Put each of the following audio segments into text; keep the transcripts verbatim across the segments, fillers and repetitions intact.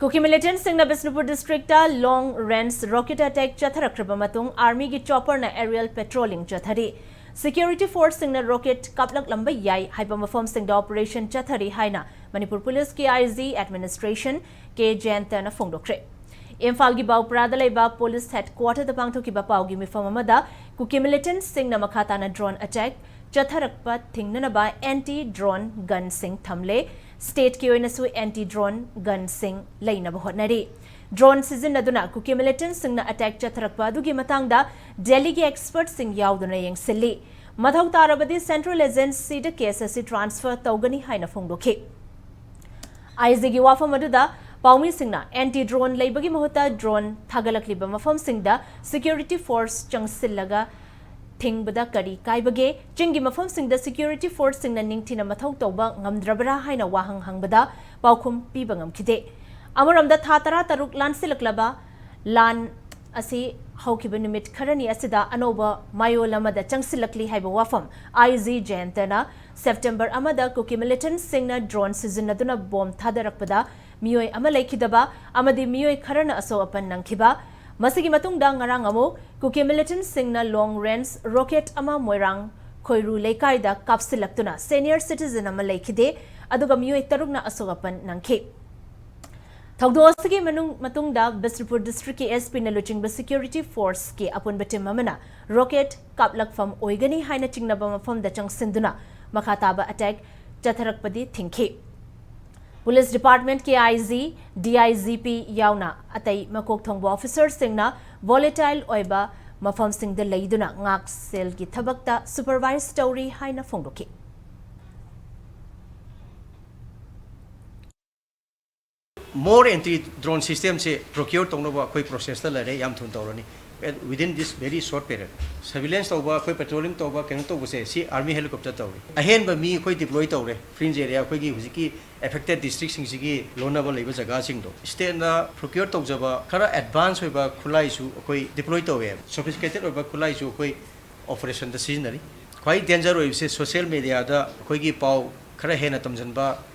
ꯀꯨꯀꯤ ꯃꯤꯂꯤꯇꯦꯟꯠꯁꯤꯡꯅ Bishnupur district ꯂꯣꯡ range rocket attack ꯆꯠꯊꯔꯛꯈ꯭ꯔꯕ ꯃꯇꯨꯡ ꯑꯥꯔꯃꯤꯒꯤ ꯆꯣꯄꯔꯅ Ariel patrolling ꯆꯠꯊꯔꯤ꯫ ꯁꯦꯀ꯭ꯌꯨꯔꯤꯇꯤ ꯐꯣꯔꯁꯁꯤꯡꯅ ꯔꯣꯀꯦꯠ ꯀꯥꯞꯂꯛꯂꯝꯕ ꯌꯥꯏ ꯍꯥꯏꯕ ꯃꯐꯝꯁꯤꯡꯗ ꯑꯣꯄꯔꯦꯁꯟ ꯆꯠꯊꯔꯤ ꯍꯥꯏꯅ ꯃꯅꯤꯄꯨꯔ ꯄꯨꯂꯤꯁꯀꯤ ꯑꯥꯏ ꯖꯤ ꯑꯦꯗꯃꯤꯅꯤꯁꯇ꯭ꯔꯦꯁꯟ ꯀꯦ ꯖꯌꯟꯇꯅ ꯐꯣꯡꯗꯣꯛꯈ꯭ꯔꯦ꯫ ꯏꯝꯐꯥꯜꯒꯤ ꯕꯥꯎꯄ꯭ꯔꯥꯗ ꯂꯩꯕ ꯄꯨꯂꯤꯁ ꯍꯦꯗꯀ꯭ꯋꯥꯇꯔꯗ ꯄꯥꯡꯊꯣꯛꯈꯤꯕ ꯄꯥꯎꯒꯤ ꯃꯤꯐꯝ ꯑꯃꯗ ꯀꯨꯀꯤ ꯃꯤꯂꯤꯇꯦꯟꯠꯁꯤꯡꯅ ꯃꯈꯥ ꯇꯥꯅ ꯗ꯭ꯔꯣꯟ ꯑꯦꯇꯦꯛ ꯆꯠꯊꯔꯛꯄ ꯊꯤꯡꯅꯅꯕ ꯑꯦꯟꯇꯤ ꯗ꯭ꯔꯣꯟ ꯒꯟꯁꯤꯡ ꯊꯝꯂꯦ꯫ ꯁ꯭ꯇꯦꯠꯀꯤ ꯑꯣꯏꯅꯁꯨ ꯑꯦꯟꯇꯤ ꯗ꯭ꯔꯣꯟ ꯒꯟꯁꯤꯡ ꯂꯩꯅꯕ ꯍꯣꯠꯅꯔꯤ꯫ ꯗ꯭ꯔꯣꯟ ꯁꯤꯖꯤꯟꯅꯗꯨꯅ ꯀꯨꯀꯤ ꯃꯤꯂꯤꯇꯦꯟꯠꯁꯤꯡꯅ ꯑꯦꯇꯦꯛ ꯆꯠꯊꯔꯛꯄ ꯑꯗꯨꯒꯤ ꯃꯇꯥꯡꯗ ꯗꯦꯜꯂꯤꯒꯤ ꯑꯦꯛꯁꯄꯔꯠꯁꯤꯡ ꯌꯥꯎꯗꯨꯅ ꯌꯦꯡꯁꯤꯜꯂꯤ꯫ ꯃꯊꯧ ꯇꯥꯔꯕꯗꯤ ꯁꯦꯟꯇ꯭ꯔꯦꯜ ꯑꯦꯖꯦꯟꯁꯤꯗ ꯀꯦꯁ ꯑꯁꯤ ꯇ꯭ꯔꯥꯟꯁꯐꯔ ꯇꯧꯒꯅꯤ ꯍꯥꯏꯅ ꯐꯣꯡꯗꯣꯛꯈꯤ꯫ ꯑꯥꯏ ꯖꯤꯒꯤ ꯋꯥꯐꯝ ꯑꯗꯨꯗ ꯄꯥꯎꯃꯤꯁꯤꯡꯅ ꯑꯦꯟꯇꯤ ꯗ꯭ꯔꯣꯟ ꯂꯩꯕꯒꯤ ꯃꯍꯨꯠꯇ ꯗ꯭ꯔꯣꯟ ꯊꯥꯒꯠꯂꯛꯂꯤꯕ ꯃꯐꯝꯁꯤꯡꯗ ꯁꯦꯀ꯭ꯌꯨꯔꯤꯇꯤ ꯐꯣꯔꯁ ꯆꯪꯁꯤꯜꯂꯒ ꯊꯤꯡꯕꯗ ꯀꯔꯤ ꯀꯥꯏꯕꯒꯦ? ꯆꯤꯡꯒꯤ ꯃꯐꯝꯁꯤꯡꯗ ꯁꯦꯀ꯭ꯌꯨꯔꯤꯇꯤ ꯐꯣꯔꯁꯁꯤꯡꯅ ꯅꯤꯡꯊꯤꯅ ꯃꯊꯧ ꯇꯧꯕ ꯉꯝꯗ꯭ꯔꯕ꯭ꯔꯥ ꯍꯥꯏꯅ ꯋꯥꯍꯪ ꯍꯪꯕꯗ ꯄꯥꯎꯈꯨꯝ ꯄꯤꯕ ꯉꯝꯈꯤꯗꯦ꯫ ꯑꯃꯔꯣꯝꯗ ꯊꯥ ꯇꯔꯥꯇꯔꯨꯛ ꯂꯥꯟꯁꯤꯜꯂꯛꯂꯕ ꯂꯥꯟ ꯑꯁꯤ ꯍꯧꯈꯤꯕ ꯅꯨꯃꯤꯠ ꯈꯔꯅꯤ ꯑꯁꯤꯗ ꯑꯅꯧꯕ ꯃꯌꯣꯜ ꯑꯃꯗ ꯆꯪꯁꯤꯜꯂꯛꯂꯤ ꯍꯥꯏꯕ ꯋꯥꯐꯝ ꯑꯥꯏ ꯖꯤ ꯖꯌꯟꯇꯅ ꯁꯦꯞꯇꯦꯝꯕꯔ ꯑꯃꯗ ꯀꯨꯀꯤ ꯃꯤꯂꯤꯇꯦꯟꯠꯁꯤꯡꯅ ꯗ꯭ꯔꯣꯟ ꯁꯤꯖꯤꯟꯅꯗꯨꯅ ꯕꯣꯝ ꯊꯥꯗꯔꯛꯄꯗ ꯃꯤꯑꯣꯏ ꯑꯃ ꯂꯩꯈꯤꯗꯕ ꯑꯃꯗꯤ ꯃꯤꯑꯣꯏ ꯈꯔꯅ ꯑꯁꯣꯛ ꯑꯄꯟ ꯅꯪꯈꯤꯕ꯫ ꯃꯁꯤꯒꯤ ꯃꯇꯨꯡꯗ ꯉꯔꯥꯡ ꯑꯃꯨꯛ ꯀꯨꯀꯤ ꯃꯤꯂꯤꯇꯦꯟꯠꯁꯤꯡꯅ ꯂꯣꯡ ꯔꯦꯟꯖ ꯔꯣꯀꯦꯠ ꯑꯃ ꯃꯣꯏꯔꯥꯡ ꯈꯣꯏꯔꯨ ꯂꯩꯀꯥꯏꯗ ꯀꯥꯞꯁꯤꯜꯂꯛꯇꯨꯅ ꯁꯦꯅꯤꯌꯔ ꯁꯤꯇꯤꯖꯦꯟ ꯑꯃ ꯂꯩꯈꯤꯗꯦ, ꯑꯗꯨꯒ ꯃꯤꯑꯣꯏ ꯇꯔꯨꯛꯅ ꯑꯁꯣꯛ ꯑꯄꯟ ꯅꯪꯈꯤ꯫ ꯊꯧꯗꯣꯛ ꯑꯁꯤꯒꯤ ꯃꯅꯨꯡ, ꯃꯇꯨꯡꯗ ꯕꯤꯁꯅꯨꯄꯨꯔ ꯗꯤꯁꯇ꯭ꯔꯤꯛꯀꯤ ꯑꯦꯁ ꯄꯤꯅ ꯂꯨꯆꯤꯡꯕ ꯁꯦꯀ꯭ꯌꯨꯔꯤꯇꯤ ꯐꯣꯔꯁꯀꯤ ꯑꯄꯨꯟꯕ ꯇꯤꯝ ꯑꯃꯅ ꯔꯣꯀꯦꯠ ꯀꯥꯞꯂꯛꯐꯝ ꯑꯣꯏꯒꯅꯤ ꯍꯥꯏꯅ ꯆꯤꯡꯅꯕ ꯃꯐꯝꯗ ꯆꯪꯁꯤꯟꯗꯨꯅ ꯃꯈꯥ ꯇꯥꯕ ꯑꯦꯇꯦꯛ ꯆꯠꯊꯔꯛꯄꯗꯤ ꯊꯤꯡꯈꯤ꯫ ꯄꯨꯂꯤꯁ ꯗꯤꯄꯥꯔꯠꯃꯦꯟꯠꯀꯤ I G, D I G P ꯌꯥꯎꯅ ꯑꯇꯩ ꯃꯀꯣꯛ ꯊꯣꯡꯕ ꯑꯣꯐꯤꯁꯔꯁꯤꯡꯅ ꯚꯣꯂꯦꯇꯥꯏꯜ ꯑꯣꯏꯕ ꯃꯐꯝꯁꯤꯡꯗ ꯂꯩꯗꯨꯅ ꯉꯥꯛꯁꯦꯜꯒꯤ ꯊꯕꯛꯇ ꯁꯨꯄꯔꯚꯥꯏꯖ ꯇꯧꯔꯤ ꯍꯥꯏꯅ ꯐꯣꯡꯗꯣꯛꯈꯤ꯫ ꯃꯣꯔ ꯑꯦꯟꯇꯤ ꯗ꯭ꯔꯣꯟ ꯁꯤꯁꯇꯦꯝꯁꯦ ꯄ꯭ꯔꯣꯀ꯭ꯌꯣꯔ ꯇꯧꯅꯕ ꯑꯩꯈꯣꯏ ꯄ꯭ꯔꯣꯁꯦꯁꯇ ꯂꯩꯔꯦ, ꯌꯥꯝ ꯊꯨꯅ ꯇꯧꯔꯅꯤ꯫ Within this very short period, surveillance ꯇꯧꯕ, ꯑꯩꯈꯣꯏ ꯄꯦꯇ꯭ꯔꯣꯂꯤꯡ ꯇꯧꯕ, ꯀꯩꯅꯣ ꯇꯧꯕꯁꯦ, ꯁꯤ ꯑꯥꯔꯃꯤ ꯍꯦꯂꯤꯀꯣꯞꯇꯔ ꯇꯧꯔꯤ꯫ ꯑꯍꯦꯟꯕ ꯃꯤ ꯑꯩꯈꯣꯏ ꯗꯤꯄ꯭ꯂꯣꯏ ꯇꯧꯔꯦ, ꯐ꯭ꯔꯤꯟꯖ ꯑꯦꯔꯤꯌꯥ, ꯑꯩꯈꯣꯏꯒꯤ ꯍꯧꯖꯤꯛꯀꯤ ꯑꯦꯐꯦꯛꯇꯦꯠ ꯗꯤꯁꯇ꯭ꯔꯤꯛꯁꯤꯡꯁꯤꯒꯤ ꯂꯣꯟꯅꯕ ꯂꯩꯕ ꯖꯒꯥꯁꯤꯡꯗꯣ꯫ ꯁ꯭ꯇꯦꯠꯅ ꯄ꯭ꯔꯣꯀ꯭ꯌꯣꯔ ꯇꯧꯖꯕ ꯈꯔ ꯑꯦꯗꯚꯥꯟꯁ ꯑꯣꯏꯕ ꯈꯨꯠꯂꯥꯏꯁꯨ ꯑꯩꯈꯣꯏ ꯗꯤꯄ꯭ꯂꯣꯏ ꯇꯧꯋꯦ꯫ ꯁꯣꯐꯤꯁꯇꯤꯀꯦꯇꯦꯠ ꯑꯣꯏꯕ ꯈꯨꯠꯂꯥꯏꯁꯨ ꯑꯩꯈꯣꯏ ꯑꯣꯄꯔꯦꯁꯟꯗ ꯁꯤꯖꯤꯟꯅꯔꯤ꯫ ꯈ꯭ꯋꯥꯏ ꯗꯦꯟꯖꯔ ꯑꯣꯏꯕꯁꯦ ꯁꯣꯁꯤꯌꯦꯜ ꯃꯦꯗꯤꯌꯥꯗ ꯑꯩꯈꯣꯏꯒꯤ ꯄꯥꯎ ꯈꯔ ꯍꯦꯟꯅ ꯇꯝꯁꯤꯟꯕ,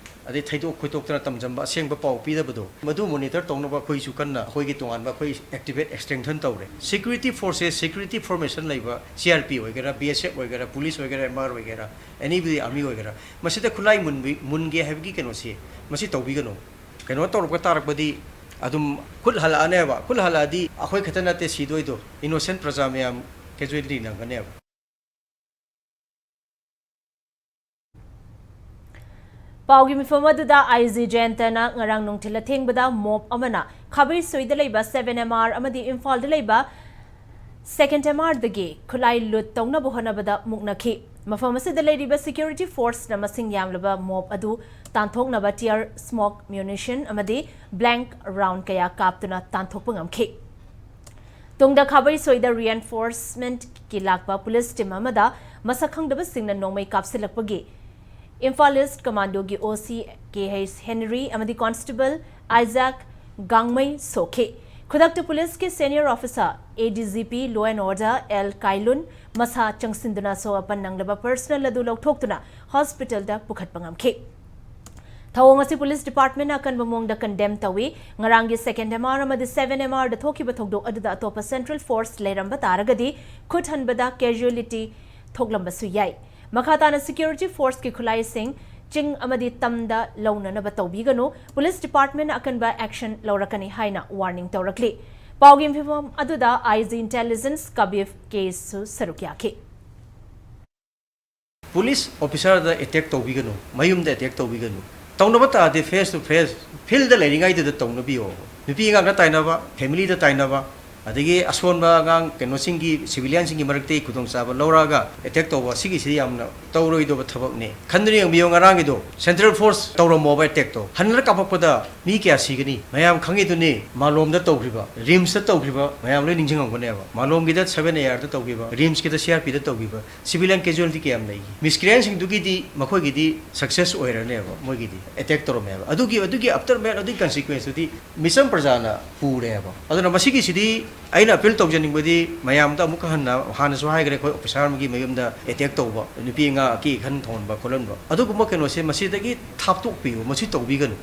ꯑꯗꯩ ꯊꯩꯗꯣꯛ ꯈꯣꯏꯗꯣꯛꯇꯅ ꯇꯝꯖꯟꯕ, ꯑꯁꯦꯡꯕ ꯄꯥꯎ ꯄꯤꯗꯕꯗꯣ, ꯃꯗꯨ ꯃꯣꯅꯤꯇꯔ ꯇꯧꯅꯕ ꯑꯩꯈꯣꯏꯁꯨ ꯀꯟꯅ ꯑꯩꯈꯣꯏꯒꯤ ꯇꯣꯉꯥꯟꯕ ꯑꯩꯈꯣꯏ ꯑꯦꯛꯇꯤꯚꯦꯠ ꯁ꯭ꯇꯔꯦꯡꯊꯟ ꯇꯧꯔꯦ꯫ ꯁꯦꯀ꯭ꯌꯨꯔꯤꯇꯤ ꯐꯣꯔꯁꯁꯦ ꯁꯦꯀ꯭ꯌꯨꯔꯤꯇꯤ ꯐꯣꯔꯃꯦꯁꯟ ꯂꯩꯕ, ꯁꯤ ꯑꯥꯔ ꯄꯤ ꯑꯣꯏꯒꯦꯔꯥ, ꯕꯤ ꯑꯦꯁ ꯑꯦꯐ ꯑꯣꯏꯒꯦꯔꯥ, ꯄꯨꯂꯤꯁ ꯑꯣꯏꯒꯦꯔꯥ, ꯑꯦꯝ ꯑꯥꯔ ꯑꯣꯏꯒꯦꯔꯥ, ꯑꯦꯅꯤꯕꯗꯤ ꯑꯥꯔꯃꯤ ꯑꯣꯏꯒꯦꯔꯥ, ꯃꯁꯤꯗ ꯈꯨꯠꯂꯥꯏ ꯃꯨꯟꯕꯤ-, ꯃꯨꯟꯒꯦ ꯍꯥꯏꯕꯒꯤ ꯀꯩꯅꯣꯁꯤ, ꯃꯁꯤ ꯇꯧꯕꯤꯒꯅꯨ꯫ ꯀꯩꯅꯣ ꯇꯧꯔꯛꯄ ꯇꯥꯔꯛꯄꯗꯤ ꯑꯗꯨꯝ ꯈꯨꯠ ꯍꯜꯂꯛꯑꯅꯦꯕ꯫ ꯈꯨꯠ ꯍꯜꯂꯛꯑꯗꯤ ꯑꯩꯈꯣꯏ ꯈꯛꯇ ꯅꯠꯇꯦ ꯁꯤꯗꯣꯏꯗꯣ, ꯏꯅꯣꯁꯦꯟ ꯄ꯭ꯔꯖꯥ ꯃꯌꯥꯝ ꯀꯦꯖꯨꯋꯦꯂꯤꯇꯤ ꯅꯪꯒꯅꯦꯕ꯫ ꯄꯥꯎꯒꯤ ꯃꯤꯐꯝ ꯑꯗꯨꯗ ꯑꯥꯏ ꯖꯤ ꯖꯌꯟꯇꯅ ꯉꯔꯥꯡ ꯅꯨꯡꯊꯤꯜ ꯑꯊꯦꯡꯕꯗ ꯃꯣꯞ ꯑꯃꯅ ꯈꯥꯕꯩꯁꯣꯏꯗ ꯂꯩꯕ ꯁꯚꯦꯟ ꯑꯦꯝ ꯑꯥꯔ ꯑꯃꯗꯤ ꯏꯝꯐꯥꯜꯗ ꯂꯩꯕ ꯁꯦꯀꯦꯟ ꯑꯦꯝ ꯑꯥꯔꯗꯒꯤ ꯈꯨꯠꯂꯥꯏ ꯂꯨꯠ ꯇꯧꯅꯕ ꯍꯣꯠꯅꯕꯗ ꯃꯨꯛꯅꯈꯤ꯫ ꯃꯐꯝ ꯑꯁꯤꯗ ꯂꯩꯔꯤꯕ ꯁꯦꯀ꯭ꯌꯨꯔꯤꯇꯤ ꯐꯣꯔꯁꯅ ꯃꯁꯤꯡ ꯌꯥꯝꯂꯕ ꯃꯣꯞ ꯑꯗꯨ ꯇꯥꯟꯊꯣꯛꯅꯕ ꯇꯤꯌꯔ ꯁ꯭ꯃꯣꯛ ꯃ꯭ꯌꯨꯅꯤꯁꯟ ꯑꯃꯗꯤ ꯕ꯭ꯂꯦꯡꯛ ꯔꯥꯎꯟ ꯀꯌꯥ ꯀꯥꯞꯇꯨꯅ ꯇꯥꯟꯊꯣꯛꯄ ꯉꯝꯈꯤ꯫ ꯇꯨꯡꯗ ꯈꯥꯕꯩꯁꯣꯏꯗ ꯔꯤꯑꯦꯟꯐꯣꯔꯁꯃꯦꯟꯠꯀꯤ ꯂꯥꯛꯄ ꯄꯨꯂꯤꯁ ꯇꯤꯝ ꯑꯃꯗ ꯃꯁꯛ ꯈꯪꯗꯕꯁꯤꯡꯅ ꯅꯣꯡꯃꯩ ꯀꯥꯞꯁꯤꯜꯂꯛꯄꯒꯤ ꯏꯝꯐꯥꯜ ꯏꯁ꯭ꯠ ꯀꯃꯥꯟꯗꯣꯒꯤ O C K H Henry ꯑꯃꯗꯤ ꯀꯣꯟꯁꯇꯦꯕꯜ ꯑꯥꯏꯖꯥꯛ ꯒꯥꯡꯃꯩ ꯁꯣꯛꯈꯤ꯫ ꯈꯨꯗꯛꯇ ꯄꯨꯂꯤꯁꯀꯤ senior officer, A D G P law and order L Kailun ꯃꯁꯥ ꯆꯪꯁꯤꯟꯗꯨꯅ ꯑꯁꯣꯛ ꯑꯄꯟ ꯅꯪꯂꯕ ꯄꯔꯁꯅꯦꯜ ꯑꯗꯨ ꯂꯧꯊꯣꯛꯇꯨꯅ ꯍꯣꯁꯄꯤꯇꯥꯜꯗ ꯄꯨꯈꯠꯄ ꯉꯝꯈꯤ꯫ ꯊꯧꯑꯣꯡ ꯑꯁꯤ ꯄꯨꯂꯤꯁ ꯗꯤꯄꯥꯔꯠꯃꯦꯟꯅ ꯑꯀꯟꯕ ꯃꯑꯣꯡꯗ ꯀꯟꯗꯦꯝ ꯇꯧꯏ꯫ ꯉꯔꯥꯡꯒꯤ ꯁꯦꯀꯦꯟ ꯑꯦꯝ ꯑꯥꯔ ꯑꯃꯗꯤ ꯁꯚꯦꯟ ꯑꯦꯝ ꯑꯥꯔꯗ ꯊꯣꯛꯈꯤꯕ ꯊꯧꯗꯣꯛ ꯑꯗꯨꯗ ꯑꯇꯣꯞꯄ ꯁꯦꯟꯇ꯭ꯔꯦꯜ ꯐꯣꯔꯁ ꯂꯩꯔꯝꯕ ꯇꯥꯔꯒꯗꯤ ꯈꯨꯠ ꯍꯟꯕꯗ ꯀꯦꯖꯨꯋꯦꯂꯤꯇꯤ ꯊꯣꯛꯂꯝꯕꯁꯨ ꯌꯥꯏ꯫ ꯃꯈꯥ ꯇꯥꯅ ꯁꯦꯀ꯭ꯌꯨꯔꯤꯇꯤ ꯐꯣꯔꯁꯀꯤ ꯈꯨꯠꯂꯥꯏꯁꯤꯡ ꯆꯤꯡ ꯑꯃꯗꯤ ꯇꯝꯗ ꯂꯧꯅꯅꯕ ꯇꯧꯕꯤꯒꯅꯨ, ꯄꯨꯂꯤꯁ ꯗꯤꯄꯥꯔꯠꯃꯦꯟꯅ ꯑꯀꯟꯕ ꯑꯦꯛꯁꯟ ꯂꯧꯔꯛꯀꯅꯤ ꯍꯥꯏꯅ ꯋꯥꯔꯅꯤꯡ ꯇꯧꯔꯛꯂꯤ꯫ ꯄꯥꯎꯒꯤ ꯃꯤꯐꯝ ꯑꯗꯨꯗ ꯑꯥꯏ ꯖꯤ ꯏꯟꯇꯦꯂꯤꯖꯦꯟꯁ ꯀꯕꯤꯔ ꯀꯦꯁꯨ ꯁꯔꯨꯛ ꯌꯥꯈꯤ꯫ ꯄꯨꯂꯤꯁ ꯑꯣꯐꯤꯁꯥꯔꯗ ꯑꯦꯇꯦꯛ ꯇꯧꯕꯤꯒꯅꯨ, ꯃꯌꯨꯝꯗ ꯑꯦꯇꯦꯛ ꯇꯧꯕꯤꯒꯅꯨ꯫ ꯇꯧꯅꯕ ꯇꯥꯔꯗꯤ ꯐꯦꯁ ꯇꯨ ꯐꯦꯁ, ꯐꯤꯜꯗ ꯂꯩꯔꯤꯉꯩꯗꯨꯗ ꯇꯧꯅꯕꯤꯌꯣ꯫ ꯅꯨꯄꯤ ꯑꯉꯥꯡꯗ ꯇꯥꯏꯅꯕ, ꯐꯦꯃꯤꯂꯤꯗ ꯇꯥꯏꯅꯕ, ꯑꯗꯒꯤ ꯑꯁꯣꯟꯕ ꯑꯉꯥꯡ ꯀꯩꯅꯣꯁꯤꯡꯒꯤ, ꯁꯤꯚꯤꯂꯤꯌꯟꯁꯤꯡꯒꯤ ꯃꯔꯛꯇꯒꯤ ꯈꯨꯗꯣꯡꯆꯥꯕ ꯂꯧꯔꯛꯑꯒ ꯑꯦꯇꯦꯛ ꯇꯧꯕ, ꯁꯤꯒꯤꯁꯤ ꯌꯥꯝꯅ ꯇꯧꯔꯣꯏꯗꯕ ꯊꯕꯛꯅꯤ꯫ ꯈꯟꯗꯨꯅ ꯌꯦꯡꯕꯤꯌꯨ, ꯉꯔꯥꯡꯒꯤꯗꯣ ꯁꯦꯟꯇ꯭ꯔꯦꯜ ꯐꯣꯔꯁ ꯇꯧꯔꯝꯃꯣꯕ ꯑꯦꯇꯦꯛꯇꯣ꯫ ꯍꯟꯅ ꯀꯥꯞꯄꯛꯄꯗ ꯃꯤ ꯀꯌꯥ ꯁꯤꯒꯅꯤ? ꯃꯌꯥꯝ ꯈꯪꯉꯤꯗꯨꯅꯤ, ꯃꯥꯂꯣꯝꯗ ꯇꯧꯈꯤꯕ, ꯔꯤꯝꯁꯇ ꯇꯧꯈꯤꯕ, ꯃꯌꯥꯝ ꯂꯣꯏ ꯅꯤꯡꯁꯤꯡꯉꯝꯒꯅꯦꯕ꯫ ꯃꯥꯂꯣꯝꯒꯤꯗ ꯁꯚꯦꯟ ꯑꯦ ꯑꯥꯔꯗ ꯇꯧꯈꯤꯕ, ꯔꯤꯝꯁꯀꯤꯗ ꯁꯤ ꯑꯥꯔ ꯄꯤꯗ ꯇꯧꯈꯤꯕ, ꯁꯤꯚꯤꯂꯤꯌꯟ ꯀꯦꯖꯨꯋꯦꯂꯤꯇꯤ ꯀꯌꯥꯝ ꯂꯩꯒꯦ? ꯃꯤꯁꯀ꯭ꯔꯤꯌꯦꯟꯁꯤꯡꯗꯨꯒꯤꯗꯤ, ꯃꯈꯣꯏꯒꯤꯗꯤ ꯁꯛꯁꯦꯁ ꯑꯣꯏꯔꯅꯦꯕ, ꯃꯣꯏꯒꯤꯗꯤ ꯑꯦꯇꯦꯛ ꯇꯧꯔꯝꯃꯦꯕ꯫ ꯑꯗꯨꯒꯤ, ꯑꯗꯨꯒꯤ ꯑꯥꯐꯇꯔ ꯃꯦꯠ, ꯑꯗꯨꯒꯤ ꯀꯟꯁꯤꯀ꯭ꯋꯦꯟꯁꯇꯨꯗꯤ ꯃꯤꯆꯝ ꯄ꯭ꯔꯖꯥꯅ ꯄꯨꯔꯦꯕ꯫ ꯑꯗꯨꯅ ꯃꯁꯤꯒꯤꯁꯤꯗꯤ ꯑꯩꯅ ꯑꯄꯤꯜ ꯇꯧꯖꯅꯤꯡꯕꯗꯤ ꯃꯌꯥꯝꯗ ꯑꯃꯨꯛꯀ ꯍꯟꯅ, ꯍꯥꯟꯅꯁꯨ ꯍꯥꯏꯈ꯭ꯔꯦ, ꯑꯩꯈꯣꯏ ꯑꯣꯐꯤꯁꯥꯔ ꯑꯃꯒꯤ ꯃꯌꯨꯝꯗ ꯑꯦꯇꯦꯛ ꯇꯧꯕ, ꯅꯨꯄꯤ ꯑꯉꯥꯡ ꯑꯀꯤ ꯑꯈꯟ ꯊꯣꯡꯍꯟꯕ ꯈꯣꯠꯍꯟꯕ, ꯑꯗꯨꯒꯨꯝꯕ ꯀꯩꯅꯣꯁꯦ ꯃꯁꯤꯗꯒꯤ ꯊꯥꯞꯇꯣꯛꯄꯤꯌꯨ, ꯃꯁꯤ ꯇꯧꯕꯤꯒꯅꯨ꯫